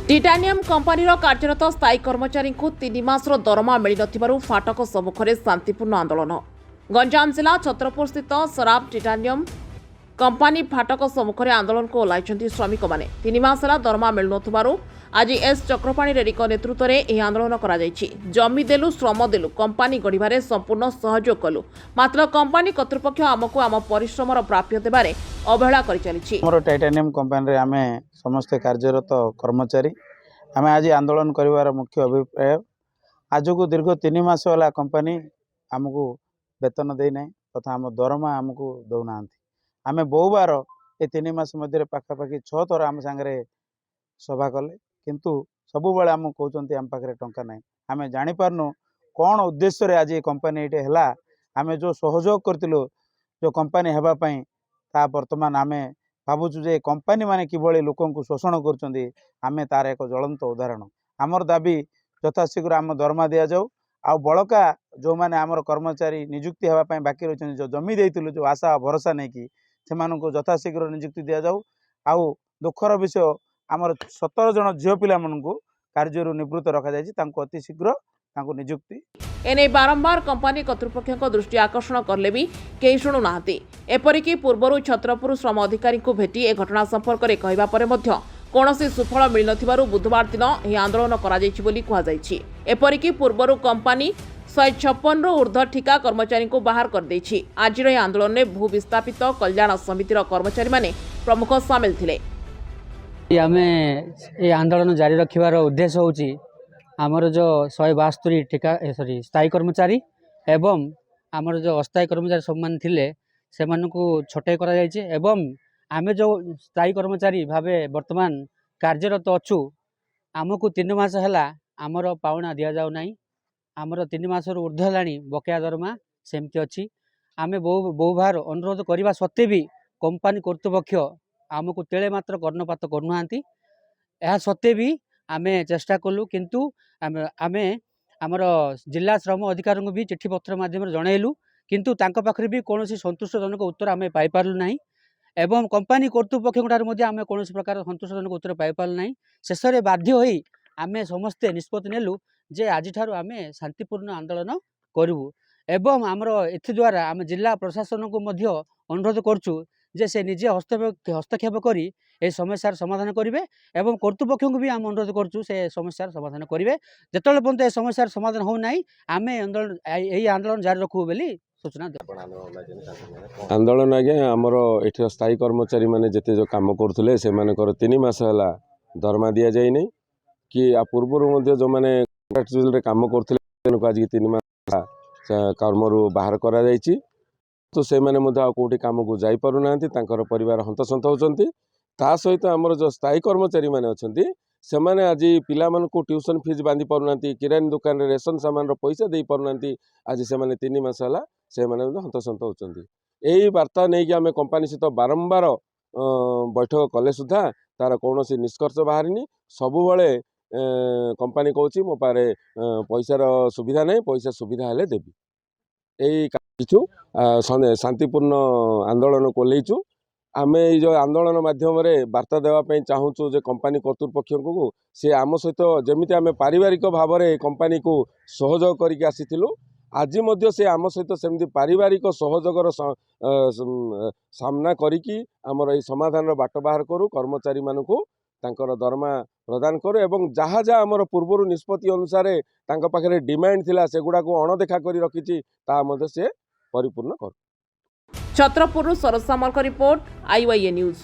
Titanium କମ୍ପାନୀର କାର୍ଯ୍ୟରତ ସ୍ଥାୟୀ କର୍ମଚାରୀଙ୍କୁ 3 ମାସର ଦରମା ମିଳିନଥିବାରୁ ଫାଟକ ସମ୍ମୁଖରେ ଶାନ୍ତିପୂର୍ଣ୍ଣ ଆନ୍ଦୋଳନ। ଗଞ୍ଜାମ ଜିଲ୍ଲା ଛତ୍ରପୁରସ୍ଥିତ ସରାଫ ଟିଟାନିୟମ କମ୍ପାନୀ ଫାଟକ ସମ୍ମୁଖରେ ଆନ୍ଦୋଳନକୁ ଓହ୍ଲାଇଛନ୍ତି ଶ୍ରମିକମାନେ। 3 ମାସ ହେଲା ଦରମା ମିଳୁନଥିବାରୁ ଆଜି ଏସ୍ ଚକ୍ରପାଣି ରେଡ୍ଡୀଙ୍କ ନେତୃତ୍ୱରେ ଏହି ଆନ୍ଦୋଳନ କରାଯାଇଛି। ଜମି ଦେଲୁ, ଶ୍ରମ ଦେଲୁ, କମ୍ପାନୀ ଗଢ଼ିବାରେ ସମ୍ପୂର୍ଣ୍ଣ ସହଯୋଗ କଲୁ, ମାତ୍ର କମ୍ପାନୀ କର୍ତ୍ତୃପକ୍ଷ ଆମକୁ ଆମ ପରିଶ୍ରମର ପ୍ରାପ୍ୟ ଦେବାରେ ଅବହେଳା କରିଚାଲିଛି। ଆମର ଟାଇଟାନିୟମ୍ କମ୍ପାନୀରେ ଆମେ ସମସ୍ତେ କାର୍ଯ୍ୟରତ କର୍ମଚାରୀ। ଆମେ ଆଜି ଆନ୍ଦୋଳନ କରିବାର ମୁଖ୍ୟ ଅଭିପ୍ରାୟ, ଆଜକୁ ଦୀର୍ଘ 3 ମାସ ହେଲା କମ୍ପାନୀ ଆମକୁ ବେତନ ଦେଇନାହିଁ ତଥା ଆମ ଦରମା ଆମକୁ ଦେଉନାହାନ୍ତି। ଆମେ ବହୁବାର ଏ 3 ମାସ ମଧ୍ୟରେ ପାଖାପାଖି ଛଅ ଥର ଆମ ସାଙ୍ଗରେ ସଭା କଲେ, କିନ୍ତୁ ସବୁବେଳେ ଆମକୁ କହୁଛନ୍ତି ଆମ ପାଖରେ ଟଙ୍କା ନାହିଁ। ଆମେ ଜାଣିପାରୁନୁ କ'ଣ ଉଦ୍ଦେଶ୍ୟରେ ଆଜି ଏ କମ୍ପାନୀ ଏଇଠି ହେଲା। ଆମେ ଯେଉଁ ସହଯୋଗ କରିଥିଲୁ ଯେଉଁ କମ୍ପାନୀ ହେବା ପାଇଁ, ତାହା ବର୍ତ୍ତମାନ ଆମେ ଭାବୁଛୁ ଯେ କମ୍ପାନୀ ମାନେ କିଭଳି ଲୋକଙ୍କୁ ଶୋଷଣ କରୁଛନ୍ତି, ଆମେ ତାର ଏକ ଜ୍ୱଳନ୍ତ ଉଦାହରଣ। ଆମର ଦାବି, ଯଥାଶୀଘ୍ର ଆମ ଦରମା ଦିଆଯାଉ ଆଉ ବଳକା ଯେଉଁମାନେ ଆମର କର୍ମଚାରୀ ନିଯୁକ୍ତି ହେବା ପାଇଁ ବାକି ରହିଛନ୍ତି, ଯେଉଁ ଜମି ଦେଇଥିଲୁ ଯେଉଁ ଆଶା ଭରସା ନେଇକି, ସେମାନଙ୍କୁ ଯଥାଶୀଘ୍ର ନିଯୁକ୍ତି ଦିଆଯାଉ। ଆଉ ଦୁଃଖର ବିଷୟ, ଆମର 17 ଜଣ ଝିଅ ପିଲାମାନଙ୍କୁ କାର୍ଯ୍ୟରୁ ନିବୃତ୍ତ ରଖାଯାଇଛି। ତାଙ୍କୁ ଅତି ଶୀଘ୍ର ତାଙ୍କୁ ନିଯୁକ୍ତି ଏନେଇ ବାରମ୍ବାର କମ୍ପାନୀ କର୍ତ୍ତୃପକ୍ଷଙ୍କ ଦୃଷ୍ଟି ଆକର୍ଷଣ କଲେ ବି କେହି ଶୁଣୁନାହାନ୍ତି। ଏପରିକି ପୂର୍ବରୁ ଛତ୍ରପୁର ଶ୍ରମ ଅଧିକାରୀଙ୍କୁ ଭେଟି ଏ ଘଟଣା ସମ୍ପର୍କରେ କହିବା ପରେ ମଧ୍ୟ କୌଣସି ସୁଫଳ ମିଳିନଥିବାରୁ ବୁଧବାର ଦିନ ଏହି ଆନ୍ଦୋଳନ କରାଯାଇଛି ବୋଲି କୁହାଯାଇଛି। ଏପରିକି ପୂର୍ବରୁ କମ୍ପାନୀ 156ରୁ ଉର୍ଦ୍ଧ୍ୱ ଠିକା କର୍ମଚାରୀଙ୍କୁ ବାହାର କରିଦେଇଛି। ଆଜିର ଏହି ଆନ୍ଦୋଳନରେ ଭୂ ବିସ୍ଥାପିତ କଲ୍ୟାଣ ସମିତିର କର୍ମଚାରୀମାନେ ପ୍ରମୁଖ ସାମିଲ ଥିଲେ। ଆମେ ଏ ଆନ୍ଦୋଳନ ଜାରି ରଖିବାର ଉଦ୍ଦେଶ୍ୟ ହେଉଛି ଆମର ଯେଉଁ 172 ଠିକା, ସରି, ସ୍ଥାୟୀ କର୍ମଚାରୀ ଏବଂ ଆମର ଯେଉଁ ଅସ୍ଥାୟୀ କର୍ମଚାରୀ ସବୁମାନେ ଥିଲେ, ସେମାନଙ୍କୁ ଛଟେଇ କରାଯାଇଛି ଏବଂ ଆମେ ଯେଉଁ ସ୍ଥାୟୀ କର୍ମଚାରୀ ଭାବେ ବର୍ତ୍ତମାନ କାର୍ଯ୍ୟରତ ଅଛୁ, ଆମକୁ 3 ମାସ ହେଲା ଆମର ପାଉଣା ଦିଆଯାଉ ନାହିଁ। ଆମର 3 ମାସରୁ ଉର୍ଦ୍ଧ୍ୱ ହେଲାଣି, ବକେୟା ଦରମା ସେମିତି ଅଛି। ଆମେ ବହୁ ବହୁବାର ଅନୁରୋଧ କରିବା ସତ୍ତ୍ୱେ ବି କମ୍ପାନୀ କର୍ତ୍ତୃପକ୍ଷ ଆମକୁ ତିଳେ ମାତ୍ର କର୍ଣ୍ଣପାତ କରୁନାହାନ୍ତି। ଏହା ସତ୍ତ୍ୱେ ବି ଆମେ ଚେଷ୍ଟା କଲୁ, କିନ୍ତୁ ଆମେ ଆମର ଜିଲ୍ଲା ଶ୍ରମ ଅଧିକାରୀଙ୍କୁ ବି ଚିଠିପତ୍ର ମାଧ୍ୟମରେ ଜଣାଇଲୁ, କିନ୍ତୁ ତାଙ୍କ ପାଖରେ ବି କୌଣସି ସନ୍ତୁଷ୍ଟଜନକ ଉତ୍ତର ଆମେ ପାଇପାରିଲୁ ନାହିଁ ଏବଂ କମ୍ପାନୀ କର୍ତ୍ତୃପକ୍ଷଙ୍କ ଠାରୁ ମଧ୍ୟ ଆମେ କୌଣସି ପ୍ରକାର ସନ୍ତୋଷଜନକ ଉତ୍ତର ପାଇପାରିଲୁ ନାହିଁ। ଶେଷରେ ବାଧ୍ୟ ହୋଇ ଆମେ ସମସ୍ତେ ନିଷ୍ପତ୍ତି ନେଲୁ ଯେ ଆଜିଠାରୁ ଆମେ ଶାନ୍ତିପୂର୍ଣ୍ଣ ଆନ୍ଦୋଳନ କରିବୁ ଏବଂ ଆମର ଏଥିଦ୍ୱାରା ଆମେ ଜିଲ୍ଲା ପ୍ରଶାସନକୁ ମଧ୍ୟ ଅନୁରୋଧ କରୁଛୁ ଯେ ସେ ନିଜେ ହସ୍ତକ୍ଷେପ କରି ଏହି ସମସ୍ୟାର ସମାଧାନ କରିବେ ଏବଂ କର୍ତ୍ତୃପକ୍ଷଙ୍କୁ ବି ଆମେ ଅନୁରୋଧ କରୁଛୁ, ସେ ସମସ୍ୟାର ସମାଧାନ କରିବେ। ଯେତେବେଳେ ପର୍ଯ୍ୟନ୍ତ ଏ ସମସ୍ୟାର ସମାଧାନ ହେଉନାହିଁ, ଆମେ ଆନ୍ଦୋଳନ ଏହି ଆନ୍ଦୋଳନ ଜାରି ରଖିବୁ ବୋଲି ସୂଚନା ଦେବୁ। ଆନ୍ଦୋଳନ ଆଜ୍ଞା, ଆମର ଏଠିର ସ୍ଥାୟୀ କର୍ମଚାରୀମାନେ ଯେତେ ଯେଉଁ କାମ କରୁଥିଲେ, ସେମାନଙ୍କର 3 ମାସ ହେଲା ଦରମା ଦିଆଯାଇନି କି ଆ ପୂର୍ବରୁ ମଧ୍ୟ ଯେଉଁମାନେ କଣ୍ଟ୍ରାକ୍ଚୁଆଲରେ କାମ କରୁଥିଲେ, ସେମାନଙ୍କୁ ଆଜିକି 3 ମାସ ହେଲା କର୍ମରୁ ବାହାର କରାଯାଇଛି। ତ ସେମାନେ ମଧ୍ୟ ଆଉ କେଉଁଠି କାମକୁ ଯାଇପାରୁନାହାନ୍ତି, ତାଙ୍କର ପରିବାର ହନ୍ତସନ୍ତ ହେଉଛନ୍ତି। ତା ସହିତ ଆମର ଯେଉଁ ସ୍ଥାୟୀ କର୍ମଚାରୀମାନେ ଅଛନ୍ତି, ସେମାନେ ଆଜି ପିଲାମାନଙ୍କୁ ଟ୍ୟୁସନ୍ ଫିଜ୍ ବାନ୍ଧି ପାରୁନାହାନ୍ତି, କିରାନୀ ଦୋକାନରେ ରେସନ ସାମାନର ପଇସା ଦେଇପାରୁନାହାନ୍ତି। ଆଜି ସେମାନେ 3 ମାସ ହେଲା ସେମାନେ ମଧ୍ୟ ହନ୍ତସନ୍ତ ହେଉଛନ୍ତି। ଏଇ ବାର୍ତ୍ତା ନେଇକି ଆମେ କମ୍ପାନୀ ସହିତ ବାରମ୍ବାର ବୈଠକ କଲେ ସୁଦ୍ଧା ତାର କୌଣସି ନିଷ୍କର୍ଷ ବାହାରିନି। ସବୁବେଳେ କମ୍ପାନୀ କହୁଛି ମୋ ପାଖରେ ପଇସାର ସୁବିଧା ନାହିଁ, ପଇସା ସୁବିଧା ହେଲେ ଦେବି। ଏଇ କିଛି ଶାନ୍ତିପୂର୍ଣ୍ଣ ଆନ୍ଦୋଳନକୁ ଓହ୍ଲେଇଛୁ। ଆମେ ଏଇ ଯେଉଁ ଆନ୍ଦୋଳନ ମାଧ୍ୟମରେ ବାର୍ତ୍ତା ଦେବା ପାଇଁ ଚାହୁଁଛୁ ଯେ କମ୍ପାନୀ କର୍ତ୍ତୃପକ୍ଷଙ୍କୁ ସେ ଆମ ସହିତ ଯେମିତି ଆମେ ପାରିବାରିକ ଭାବରେ କମ୍ପାନୀକୁ ସହଯୋଗ କରିକି ଆସିଥିଲୁ, ଆଜି ମଧ୍ୟ ସେ ଆମ ସହିତ ସେମିତି ପାରିବାରିକ ସହଯୋଗର ସାମ୍ନା କରିକି ଆମର ଏଇ ସମାଧାନର ବାଟ ବାହାର କରୁ, କର୍ମଚାରୀମାନଙ୍କୁ ତାଙ୍କର ଦରମା ପ୍ରଦାନ କରୁ ଏବଂ ଯାହା ଯାହା ଆମର ପୂର୍ବରୁ ନିଷ୍ପତ୍ତି ଅନୁସାରେ ତାଙ୍କ ପାଖରେ ଡିମାଣ୍ଡ ଥିଲା, ସେଗୁଡ଼ାକୁ ଅଣଦେଖା କରି ରଖିଛି, ତାହା ମଧ୍ୟ ସେ ପରିପୂର୍ଣ୍ଣ କରୁ। ଛତ୍ରପୁରରୁ ସରୋଜ ସାମଲଙ୍କ ରିପୋର୍ଟ, ଆଇୱାଇଏ ନ୍ୟୁଜ୍।